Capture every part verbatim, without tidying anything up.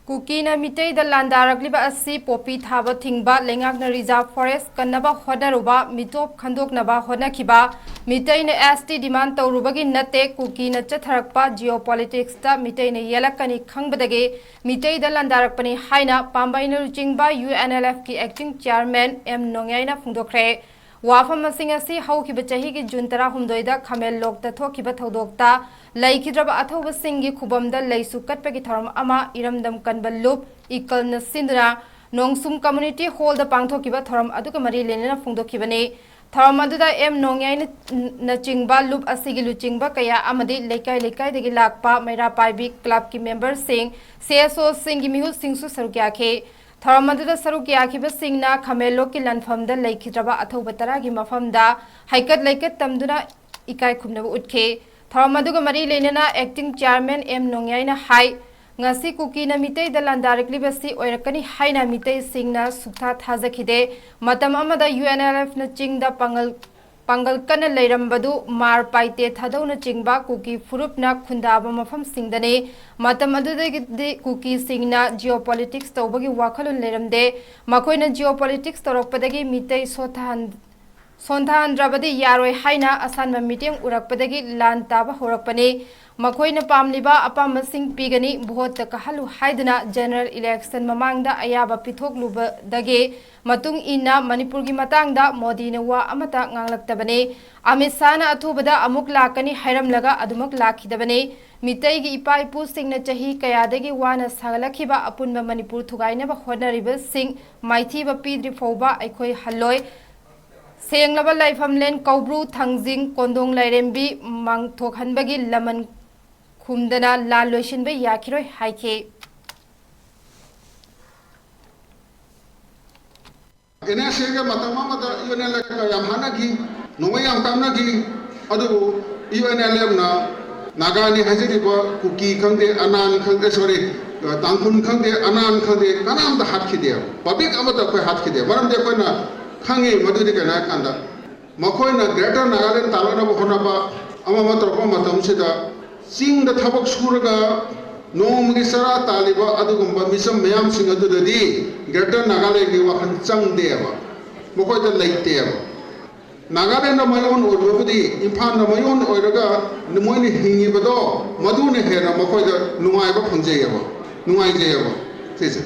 ꯀꯨꯀꯤꯅ ꯃꯤꯇꯩꯗ ꯂꯥꯟꯗꯥꯔꯛꯂꯤꯕ ꯑꯁꯤ ꯄꯣꯄꯤ ꯊꯥꯕ ꯊꯤꯡꯕ, ꯂꯩꯉꯥꯛꯅ reserve forest ꯀꯟꯅꯕ ꯍꯣꯠꯅꯔꯨꯕ, ꯃꯤꯇꯣꯞ ꯈꯟꯗꯣꯛꯅꯕ ꯍꯣꯠꯅꯈꯤꯕ, ꯃꯤꯇꯩꯅ S T demand ꯇꯧꯔꯨꯕꯒꯤ ꯅꯠꯇꯦ, ꯀꯨꯀꯤꯅ ꯆꯠꯊꯔꯛꯄ geopolitics ꯇ ꯃꯤꯇꯩꯅ ꯌꯦꯜꯂꯛꯀꯅꯤ ꯈꯪꯕꯗꯒꯤ ꯃꯤꯇꯩꯗ ꯂꯥꯟꯗꯥꯔꯛꯄꯅꯤ ꯍꯥꯏꯅ ꯄꯥꯝꯕꯩꯅ ꯂꯨꯆꯤꯡꯕ U N L F ꯀꯤ acting chairman M ꯅꯣꯡꯌꯥꯏꯅ ꯐꯣꯡꯗꯣꯛꯈ꯭ꯔꯦ꯫ ꯋꯥꯐꯝꯁꯤꯡ ꯑꯁꯤ ꯍꯧꯈꯤꯕ ꯆꯍꯤꯒꯤ ꯖꯨꯟ ꯇꯔꯥꯍꯨꯝꯗꯣꯏꯗ ꯈꯥꯃꯦꯟꯂꯣꯛꯇ ꯊꯣꯛꯈꯤꯕ ꯊꯧꯗꯣꯛꯇ ꯂꯩꯈꯤꯗ꯭ꯔꯕ ꯑꯊꯧꯕꯁꯤꯡꯒꯤ ꯈꯨꯕꯝꯗ ꯂꯩꯁꯨ ꯀꯠꯄꯒꯤ ꯊꯧꯔꯝ ꯑꯃ ꯏꯔꯝꯗꯝ ꯀꯟꯕ ꯂꯨꯞ ꯏꯀꯜꯅ ꯁꯤꯟꯗꯨꯅ ꯅꯣꯡꯁꯨꯝ community hall ꯗ ꯄꯥꯡꯊꯣꯛꯈꯤꯕ ꯊꯧꯔꯝ ꯑꯗꯨꯒ ꯃꯔꯤ ꯂꯩꯅꯅ ꯐꯣꯡꯗꯣꯛꯈꯤꯕꯅꯤ꯫ ꯊꯧꯔꯝ ꯑꯗꯨꯗ M ꯅꯣꯡꯌꯥꯏꯅ ꯅꯆꯤꯡꯕ ꯂꯨꯞ ꯑꯁꯤꯒꯤ ꯂꯨꯆꯤꯡꯕ ꯀꯌꯥ ꯑꯃꯗꯤ ꯂꯩꯀꯥꯏ ꯂꯩꯀꯥꯏꯗꯒꯤ ꯂꯥꯛꯄ ꯃꯩꯔꯥ ꯄꯥꯏꯕꯤ club ꯀꯤ member ꯁꯤꯡ, C S O ꯁꯤꯡꯒꯤ ꯃꯤꯍꯨꯠꯁꯤꯡꯁꯨ ꯁꯔꯨꯛ ꯌꯥꯈꯤ꯫ ꯊꯧꯔꯝ ꯑꯗꯨꯗ ꯁꯔꯨꯛ ꯌꯥꯈꯤꯕꯁꯤꯡꯅ ꯈꯥꯃꯦꯟꯂꯣꯛꯀꯤ ꯂꯥꯟꯐꯝꯗ ꯂꯩꯈꯤꯗ꯭ꯔꯕ ꯑꯊꯧꯕ ꯇꯔꯥꯒꯤ ꯃꯐꯝꯗ ꯍꯩꯀꯠ ꯂꯩꯀꯠ ꯇꯝꯗꯨꯅ ꯏꯀꯥꯏ ꯈꯨꯝꯅꯕ ꯎꯠꯈꯤ꯫ ꯊꯧꯔꯝ ꯑꯗꯨꯒ ꯃꯔꯤ ꯂꯩꯅꯅ acting chairman M ꯅꯣꯡꯌꯥꯏꯅ ꯍꯥꯏ, ꯉꯁꯤ ꯀꯨꯀꯤꯅ ꯃꯤꯇꯩꯗ ꯂꯥꯟꯗꯥꯔꯛꯂꯤꯕꯁꯤ ꯑꯣꯏꯔꯛꯀꯅꯤ ꯍꯥꯏꯅ ꯃꯤꯇꯩꯁꯤꯡꯅ ꯁꯨꯛꯊꯥ ꯊꯥꯖꯈꯤꯗꯦ꯫ ꯃꯇꯝ ꯑꯃꯗ U N L F ꯅ ꯆꯤꯡꯗ ꯄꯥꯡꯒꯜ ꯄꯥꯡꯒꯜ ꯀꯟꯅ ꯂꯩꯔꯝꯕꯗꯨ ꯃꯥꯔ ꯄꯥꯏꯇꯦ ꯊꯥꯗꯧꯅꯆꯤꯡꯕ ꯀꯨꯀꯤ ꯐꯨꯔꯨꯞꯅ ꯈꯨꯟꯗꯥꯕ ꯃꯐꯝꯁꯤꯡꯗꯅꯤ꯫ ꯃꯇꯝ ꯑꯗꯨꯗꯒꯤꯗꯤ ꯀꯨꯀꯤꯁꯤꯡꯅ geopolitics ꯇꯧꯕꯒꯤ ꯋꯥꯈꯜꯂꯣꯟ ꯂꯩꯔꯝꯗꯦ꯫ ꯃꯈꯣꯏꯅ geopolitics ꯇꯧꯔꯛꯄꯗꯒꯤ ꯃꯤꯇꯩ ꯁꯣꯊꯍꯟ-, ꯁꯣꯟꯊꯍꯟꯗ꯭ꯔꯕꯗꯤ ꯌꯥꯔꯣꯏ ꯍꯥꯏꯅ ꯑꯁꯥꯟꯕ ꯃꯤꯠꯌꯦꯡ ꯎꯔꯛꯄꯗꯒꯤ ꯂꯥꯟ ꯇꯥꯕ ꯍꯧꯔꯛꯄꯅꯤ꯫ ꯃꯈꯣꯏꯅ ꯄꯥꯝꯂꯤꯕ ꯑꯄꯥꯝꯕꯁꯤꯡ ꯄꯤꯒꯅꯤ, ꯚꯣꯠꯇ ꯀꯥꯍꯜꯂꯨ ꯍꯥꯏꯗꯨꯅ general election ꯃꯃꯥꯡꯗ ꯑꯌꯥꯕ ꯄꯤꯊꯣꯛꯂꯨꯕꯗꯒꯤ ꯃꯇꯨꯡ ꯏꯟꯅ ꯃꯅꯤꯄꯨꯔꯒꯤ ꯃꯇꯥꯡꯗ ꯃꯣꯗꯤꯅ ꯋꯥ ꯑꯃꯠꯇ ꯉꯥꯡꯂꯛꯇꯕꯅꯤ꯫ ꯑꯃꯤꯠ ꯁꯥꯍꯅ ꯑꯊꯨꯕꯗ ꯑꯃꯨꯛ ꯂꯥꯛꯀꯅꯤ ꯍꯥꯏꯔꯝꯂꯒ ꯑꯗꯨꯃꯛ ꯂꯥꯛꯈꯤꯗꯕꯅꯤ꯫ ꯃꯤꯇꯩꯒꯤ ꯏꯄꯥ ꯏꯄꯨꯁꯤꯡꯅ ꯆꯍꯤ ꯀꯌꯥꯗꯒꯤ ꯋꯥꯅ ꯁꯥꯒꯠꯂꯛꯈꯤꯕ ꯑꯄꯨꯟꯕ ꯃꯅꯤꯄꯨꯔ ꯊꯨꯒꯥꯏꯅꯕ ꯍꯣꯠꯅꯔꯤꯕꯁꯤꯡ ꯃꯥꯏꯊꯤꯕ ꯄꯤꯗ꯭ꯔꯤ ꯐꯥꯎꯕ ꯑꯩꯈꯣꯏ ꯍꯜꯂꯣꯏ꯫ ꯁꯦꯡꯂꯕ ꯂꯥꯏꯐꯝꯂꯦꯟ ꯀꯧꯕ꯭ꯔꯨ, ꯊꯥꯡꯖꯤꯡ, ꯀꯣꯟꯗꯣꯡ ꯂꯥꯏꯔꯦꯝꯕꯤ ꯃꯥꯡꯊꯣꯛꯍꯟꯕꯒꯤ ꯂꯃꯟ ꯈꯨꯝꯗꯅ ꯂꯥꯟ ꯂꯣꯏꯁꯤꯟꯕ ꯌꯥꯈꯤꯔꯣꯏ ꯍꯥꯏꯈꯤ꯫ N S A ꯒ ꯃꯇꯝ ꯑꯃꯗ U N L F ꯀ ꯌꯥꯝ ꯍꯥꯠꯅꯈꯤ, ꯅꯣꯡꯃꯩ ꯌꯥꯝ ꯀꯥꯞꯅꯈꯤ꯫ ꯑꯗꯨꯕꯨ U N L F ꯅ ꯅꯥꯒꯥꯅꯤ ꯍꯥꯏꯖꯔꯤꯕ ꯀꯨꯀꯤ ꯈꯪꯗꯦ, ꯑꯅꯥꯟ ꯈꯪꯗꯦ, sorry, ꯇꯥꯡꯈꯨꯜ ꯈꯪꯗꯦ, ꯑꯅꯥꯟ ꯈꯪꯗꯦ, ꯀꯅꯥꯝꯇ ꯍꯥꯠꯈꯤꯗꯦꯕ꯫ Public ꯑꯃꯠꯇ ꯑꯩꯈꯣꯏ ꯍꯥꯠꯈꯤꯗꯦ꯫ ꯃꯔꯝꯗꯤ ꯑꯩꯈꯣꯏꯅ ꯈꯪꯉꯤ ꯃꯗꯨꯗꯤ ꯀꯩꯅꯣ ꯍꯥꯏ ꯀꯥꯟꯗ, ꯃꯈꯣꯏꯅ Greater Nagaland ꯇꯥꯟꯅꯅꯕ ꯍꯣꯠꯅꯕ ꯑꯃ ꯑꯃ ꯇꯧꯔꯛꯄ ꯃꯇꯝꯁꯤꯗ, ꯆꯤꯡꯗ ꯊꯕꯛ ꯁꯨꯔꯒ ꯅꯣꯡꯃꯒꯤ ꯆꯔꯥ ꯇꯥꯜꯂꯤꯕ ꯑꯗꯨꯒꯨꯝꯕ ꯃꯤꯆꯝ ꯃꯌꯥꯝꯁꯤꯡ ꯑꯗꯨꯗꯗꯤ ꯒ꯭ꯔꯦꯇꯔ ꯅꯥꯒꯥꯂꯦꯟꯒꯤ ꯋꯥꯈꯜ ꯆꯪꯗꯦꯕ, ꯃꯈꯣꯏꯗ ꯂꯩꯇꯦꯕ꯫ ꯅꯥꯒꯥꯂꯦꯟꯗ ꯃꯌꯣꯟ ꯑꯣꯏꯔꯨꯕꯕꯨꯗꯤ ꯏꯝꯐꯥꯜꯗ ꯃꯌꯣꯟ ꯑꯣꯏꯔꯒ ꯃꯣꯏꯅ ꯍꯤꯡꯉꯤꯕꯗꯣ, ꯃꯗꯨꯅ ꯍꯦꯟꯅ ꯃꯈꯣꯏꯗ ꯅꯨꯡꯉꯥꯏꯕ ꯐꯪꯖꯩꯑꯕ, ꯅꯨꯡꯉꯥꯏꯖꯩꯑꯕ꯫ ꯁꯤꯁꯦ,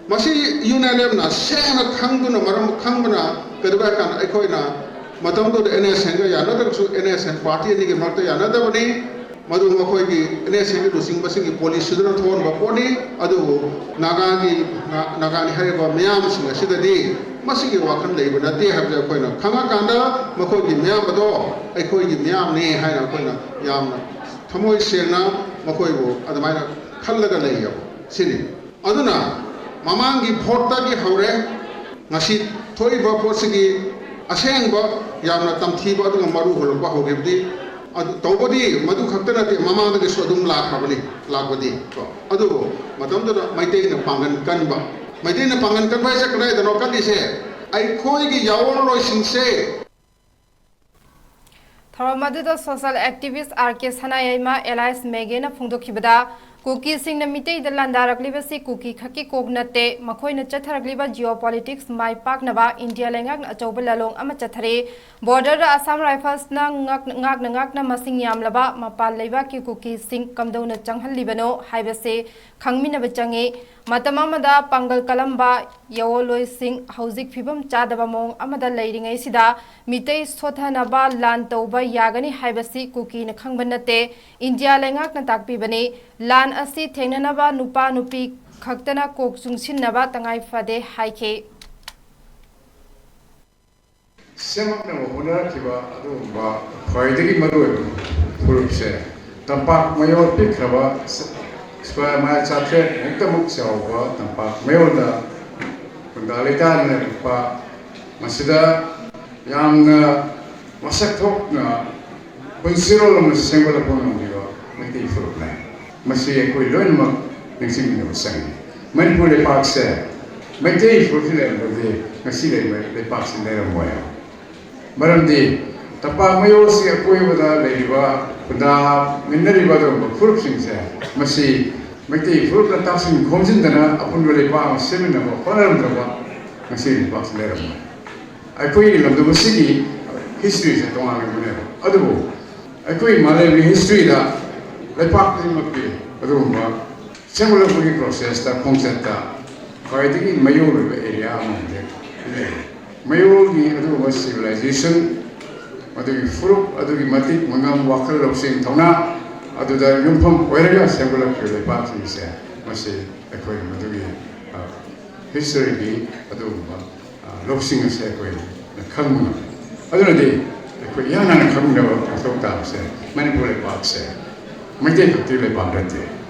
ꯃꯁꯤ ꯌꯨꯅꯥꯏꯠ ꯑꯦꯞꯅ ꯁꯦꯡꯅ ꯈꯪꯗꯨꯅ, ꯃꯔꯝ ꯈꯪꯕꯅ, ꯀꯩꯗꯧꯒꯦ ꯍꯥꯏ ꯀꯥꯟꯗ ꯑꯩꯈꯣꯏꯅ ꯃꯇꯝꯗꯨꯗ ꯑꯦꯟ ꯑꯦꯁ ꯑꯦꯟꯒ ꯌꯥꯅꯗ꯭ꯔꯒꯁꯨ, ꯑꯦꯟ ꯑꯦꯁ ꯑꯦꯟ ꯄꯥꯔꯇꯤ ꯑꯅꯤꯒꯤ ꯃꯔꯛꯇ ꯌꯥꯅꯗꯕꯅꯤ꯫ ꯃꯗꯨ ꯃꯈꯣꯏꯒꯤ ꯑꯦꯟ ꯑꯦꯁ ꯑꯦꯟꯒꯤ ꯂꯨꯆꯤꯡꯕꯁꯤꯡꯒꯤ ꯄꯣꯂꯤꯁꯤꯗꯨꯅ ꯊꯣꯛꯍꯟꯕ ꯄꯣꯠꯅꯤ꯫ ꯑꯗꯨꯕꯨ ꯅꯥꯒꯥꯒꯤ, ꯅꯥ-, ꯅꯥꯒꯥꯅꯤ ꯍꯥꯏꯔꯤꯕ ꯃꯤꯌꯥꯝꯁꯤꯡ ꯑꯁꯤꯗꯗꯤ ꯃꯁꯤꯒꯤ ꯋꯥꯈꯜ ꯂꯩꯕ ꯅꯠꯇꯦ ꯍꯥꯏꯕꯁꯦ ꯑꯩꯈꯣꯏꯅ ꯈꯪꯉꯀꯥꯟꯗ, ꯃꯈꯣꯏꯒꯤ ꯃꯤꯌꯥꯝ ꯑꯗꯣ ꯑꯩꯈꯣꯏꯒꯤ ꯃꯤꯌꯥꯝꯅꯤ ꯍꯥꯏꯅ ꯑꯩꯈꯣꯏꯅ ꯌꯥꯝꯅ ꯊꯃꯣꯏ ꯁꯦꯡꯅ ꯃꯈꯣꯏꯕꯨ ꯑꯗꯨꯃꯥꯏꯅ ꯈꯜꯂꯒ ꯂꯩꯌꯦꯕ꯫ ꯁꯤꯅꯤ꯫ ꯑꯗꯨꯅ ꯃꯃꯥꯡꯒꯤ ꯚꯣꯠꯇꯒꯤ ꯍꯧꯔꯦ, ꯉꯁꯤ ꯊꯣꯛꯏꯕ ꯄꯣꯠꯁꯤꯒꯤ ꯑꯁꯦꯡꯕ ꯌꯥꯝꯅ ꯇꯝꯊꯤꯕ ꯑꯗꯨꯒ ꯃꯔꯨ ꯍꯨꯜꯂꯛꯄ ꯍꯧꯈꯤꯕꯗꯤ꯫ ꯑꯗꯨ ꯇꯧꯕꯗꯤ ꯃꯗꯨ ꯈꯛꯇ ꯅꯠꯇꯦ, ꯃꯃꯥꯡꯗꯒꯤꯁꯨ ꯑꯗꯨꯝ ꯂꯥꯛꯈ꯭ꯔꯕꯅꯤ, ꯂꯥꯛꯄꯗꯤ꯫ ꯀꯣ, ꯑꯗꯨꯕꯨ ꯃꯇꯝꯗꯨꯗ ꯃꯩꯇꯩꯅ ꯄꯥꯡꯒꯟ ꯀꯟꯕ, ꯃꯩꯇꯩꯅ ꯄꯥꯡꯒꯟ ꯀꯟꯕ ꯍꯥꯏꯁꯦ ꯀꯗꯥꯏꯗꯅꯣ ꯀꯜꯂꯤꯁꯦ? ꯑꯩꯈꯣꯏꯒꯤ ꯌꯥꯑꯣꯟꯂꯣꯏꯁꯤꯡꯁꯦ꯫ ꯊꯧꯔꯝ ꯑꯗꯨꯗ ꯁꯣꯁꯤꯌꯦꯜ ꯑꯦꯛꯇꯤꯚꯤꯁ꯭ꯠ ꯑꯥꯔ ꯀꯦ ꯁꯅꯥꯌꯥꯏꯃ ꯑꯦꯂꯥꯏꯁ ꯃꯦꯒꯦꯅ ꯐꯣꯡꯗꯣꯛꯈꯤꯕꯗ, ꯀꯨꯀꯤꯁꯤꯡꯅ ꯃꯤꯇꯩꯗ ꯂꯥꯟꯗꯥꯔꯛꯂꯤꯕꯁꯤ ꯀꯨꯀꯤ ꯈꯛꯀꯤ ꯀꯣꯛ ꯅꯠꯇꯦ, ꯃꯈꯣꯏꯅ ꯆꯠꯊꯔꯛꯂꯤꯕ ꯖꯤꯑꯣ ꯄꯣꯂꯤꯇꯤꯛꯁ ꯃꯥꯏ ꯄꯥꯛꯅꯕ ꯏꯟꯗꯤꯌꯥ ꯂꯩꯉꯥꯛꯅ ꯑꯆꯧꯕ ꯂꯥꯂꯣꯡ ꯑꯃ ꯆꯠꯊꯔꯤ꯫ ꯕꯣꯔꯗꯔꯗ ꯑꯁꯥꯝ ꯔꯥꯏꯐꯜꯁꯅ ꯉꯥꯛ-, ꯉꯥꯛꯅ ꯉꯥꯛꯅ ꯃꯁꯤꯡ ꯌꯥꯝꯂꯕ ꯃꯄꯥꯟ ꯂꯩꯕꯥꯛꯀꯤ ꯀꯨꯀꯤꯁꯤꯡ ꯀꯝꯗꯧꯅ ꯆꯪꯍꯜꯂꯤꯕꯅꯣ ꯍꯥꯏꯕꯁꯤ ꯈꯪꯃꯤꯟꯅꯕ ꯆꯪꯏ꯫ ꯃꯇꯝ ꯑꯃꯗ ꯄꯥꯡꯒꯜ ꯀꯜꯂꯝꯕ ꯌꯥꯑꯣꯟꯂꯣꯏꯁꯤꯡ ꯍꯧꯖꯤꯛ ꯐꯤꯕꯝ ꯆꯥꯗꯕ ꯃꯑꯣꯡ ꯑꯃꯗ ꯂꯩꯔꯤꯉꯩꯁꯤꯗ, ꯃꯤꯇꯩ ꯁꯣꯠꯊꯅꯕ ꯂꯥꯟ ꯇꯧꯕ ꯌꯥꯒꯅꯤ ꯍꯥꯏꯕꯁꯤ ꯀꯨꯀꯤꯅ ꯈꯪꯕ ꯅꯠꯇꯦ, ꯏꯟꯗꯤꯌꯥ ꯂꯩꯉꯥꯛꯅ ꯇꯥꯛꯄꯤꯕꯅꯤ꯫ ꯂꯥꯟ ꯑꯁꯤ ꯊꯦꯡꯅꯅꯕ ꯅꯨꯄꯥ ꯅꯨꯄꯤ ꯈꯛꯇꯅ ꯀꯣꯛ ꯆꯨꯡꯁꯤꯟꯅꯕ ꯇꯉꯥꯏ ꯐꯗꯦ ꯍꯥꯏꯈꯤ꯫ ꯁꯦꯝꯃꯛꯅꯕ ꯍꯣꯠꯅꯔꯛꯈꯤꯕ ꯑꯗꯨꯒꯨꯝꯕ ꯈ꯭ꯋꯥꯏꯗꯒꯤ ꯃꯔꯨꯑꯣꯏꯕ ꯐꯨꯔꯨꯞꯁꯦ, ꯇꯝꯄꯥꯛ ꯃꯌꯣꯜ ꯄꯤꯛꯈ꯭ꯔꯕ ꯁ꯭ꯀ꯭ꯋꯥꯔ ꯃꯥꯏꯜ ꯆꯥꯇ꯭ꯔꯦꯠ ꯃꯨꯛꯇꯃꯛ ꯆꯥꯎꯕ ꯇꯝꯄꯥꯛ ꯃꯌꯣꯜꯗ ꯈꯨꯟꯗꯥ ꯂꯩꯇꯥꯗꯅ ꯂꯩꯔꯛꯄ, ꯃꯁꯤꯗ ꯌꯥꯝꯅ ꯃꯁꯛ ꯊꯣꯛꯅ ꯄꯨꯟꯁꯤꯔꯣꯜ ꯑꯃ ꯁꯦꯝꯒꯠꯂꯛꯄ ꯉꯝꯈꯤꯕ ꯃꯩꯇꯩ ꯐꯨꯔꯨꯞꯅꯤ꯫ ꯃꯁꯤ ꯑꯩꯈꯣꯏ ꯂꯣꯏꯅꯃꯛ ꯅꯤꯡꯁꯤꯡꯃꯤꯟꯅꯕ ꯆꯪꯏ꯫ ꯃꯅꯤꯄꯨꯔ ꯂꯩꯄꯥꯛꯁꯦ ꯃꯩꯇꯩ ꯐꯨꯔꯨꯞꯁꯤ ꯂꯩꯔꯝꯗ꯭ꯔꯗꯤ ꯉꯁꯤ ꯂꯩꯔꯤꯕ ꯂꯩꯄꯥꯛꯁꯤ ꯂꯩꯔꯝꯃꯣꯏ꯫ ꯃꯔꯝꯗꯤ ꯇꯝꯄꯥꯛ ꯃꯌꯣꯜꯁꯤ ꯑꯀꯣꯏꯕꯗ ꯂꯩꯔꯤꯕ ꯈꯨꯟꯗꯥꯃꯤꯟꯅꯔꯤꯕ ꯑꯗꯨꯒꯨꯝꯕ ꯐꯨꯔꯨꯞꯁꯤꯡꯁꯦ ꯃꯁꯤ ꯃꯩꯇꯩ ꯐꯨꯔꯨꯞꯅ ꯇꯥꯁꯤꯟ ꯈꯣꯝꯖꯤꯟꯗꯅ ꯑꯄꯨꯟꯕ ꯂꯩꯕꯥꯛ ꯑꯃ ꯁꯦꯝꯃꯤꯟꯅꯕ ꯍꯣꯠꯅꯔꯝꯗ꯭ꯔꯕ ꯉꯁꯤ ꯂꯩꯕꯥꯛꯁꯤ ꯂꯩꯔꯝꯃꯣꯏ꯫ ꯑꯩꯈꯣꯏꯒꯤ ꯂꯝꯗꯝ ꯑꯁꯤꯒꯤ historyꯁꯦ ꯇꯣꯉꯥꯟꯕꯅꯦꯕ꯫ ꯑꯗꯨꯕꯨ ꯑꯩꯈꯣꯏ ꯃꯥꯂꯦꯝꯒꯤ historyꯗ ꯂꯩꯄꯥꯛ ꯈꯨꯗꯤꯡꯃꯛꯀꯤ ꯑꯗꯨꯒꯨꯝꯕ ꯁꯦꯝꯒꯠꯂꯛꯄꯒꯤ processꯇ, ꯈꯣꯡꯆꯠꯇ ꯈ꯭ꯋꯥꯏꯗꯒꯤ ꯃꯌꯣꯜ ꯑꯣꯏꯕ area ꯑꯃ ꯍꯧꯖꯤꯛ ꯂꯩꯔꯦ꯫ ꯃꯌꯣꯜꯒꯤ ꯑꯗꯨꯒꯨꯝꯕ civilization, ꯃꯗꯨꯒꯤ ꯐꯨꯔꯨꯞ, ꯑꯗꯨꯒꯤ ꯃꯇꯤꯛ ꯃꯉꯝ, ꯋꯥꯈꯜ ꯂꯧꯁꯤꯡ, ꯊꯧꯅꯥ ꯑꯗꯨꯗ ꯌꯨꯝꯐꯝ ꯑꯣꯏꯔꯒ ꯁꯦꯝꯒꯠꯂꯛꯈꯤꯕ ꯂꯩꯄꯥꯛꯁꯤꯡꯁꯦ, ꯃꯁꯤ ꯑꯩꯈꯣꯏꯅ ꯃꯗꯨꯒꯤ, ꯑ, historyꯒꯤ ꯑꯗꯨꯒꯨꯝꯕ, ꯑ, ꯂꯧꯁꯤꯡ ꯑꯁꯦ ꯑꯩꯈꯣꯏꯅ ꯈꯪꯕ ꯉꯝꯃꯤ꯫ ꯑꯗꯨꯅꯗꯤ ꯑꯩꯈꯣꯏ ꯏꯍꯥꯟ ꯍꯥꯟꯅ ꯈꯪꯃꯤꯟꯅꯕ ꯃꯊꯧ ꯇꯥꯕꯁꯦ, ꯃꯅꯤꯄꯨꯔ ꯂꯩꯄꯥꯛꯁꯦ ꯃꯩꯇꯩ ꯈꯛꯇꯤ ꯂꯩꯄꯥꯛ ꯅꯠꯇꯦ꯫